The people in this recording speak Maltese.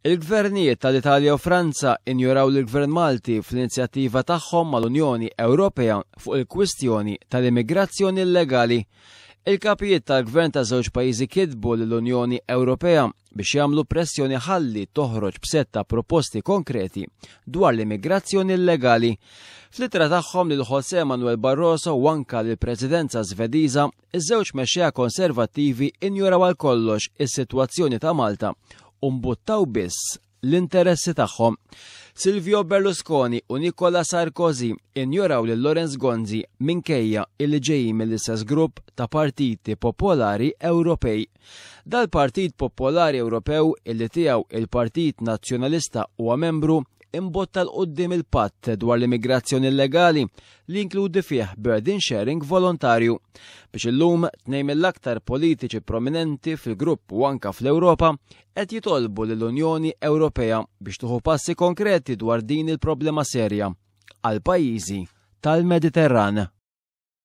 Il-gvernijiet tal-Italja u Franza injoraw lill-Gvern Malti fl-inizjattiva tagħhom mal-Unjoni Ewropea fuq il-kwistjoni tal-immigrazzjoni illegali. Il-kapijiet tal-gvern ta' żewġ pajjiżi kitbu lill-Unjoni Ewropea biex jagħmlu pressjoni ħalli toħroġ b'sett ta' proposti konkreti dwar l-immigrazzjoni illegali. Fl-ittra tagħhom lil José Manuel Barroso u anka lill-Presidenza Svediża, Iż-żewġ mexxejja konservattivi injoraw għal kollox is-sitwazzjoni ta' Malta u mbuttaw biss l-interessi tagħhom. Silvio Berlusconi u Nicola Sarkozy injoraw lil Lawrence Gonzi minkejja illi ġejjin mill-istess grupp ta' partiti popolari Ewropej. Dal-Partit Popolari Ewropew illi tiegħu il-Partit Nazzjonalista huwa membru imbotta 'l quddiem il-patt dwar l-immigrazzjoni illegali li jinkludi fih burden sharing volontarju. Biex illum tnejn mill-aktar politiċi prominenti fil-grupp u anka fl-Ewropa qed jitolbu lill-Unjoni Ewropea biex tieħu passi konkreti dwar din il-problema serja għall-pajjiżi tal-Mediterran.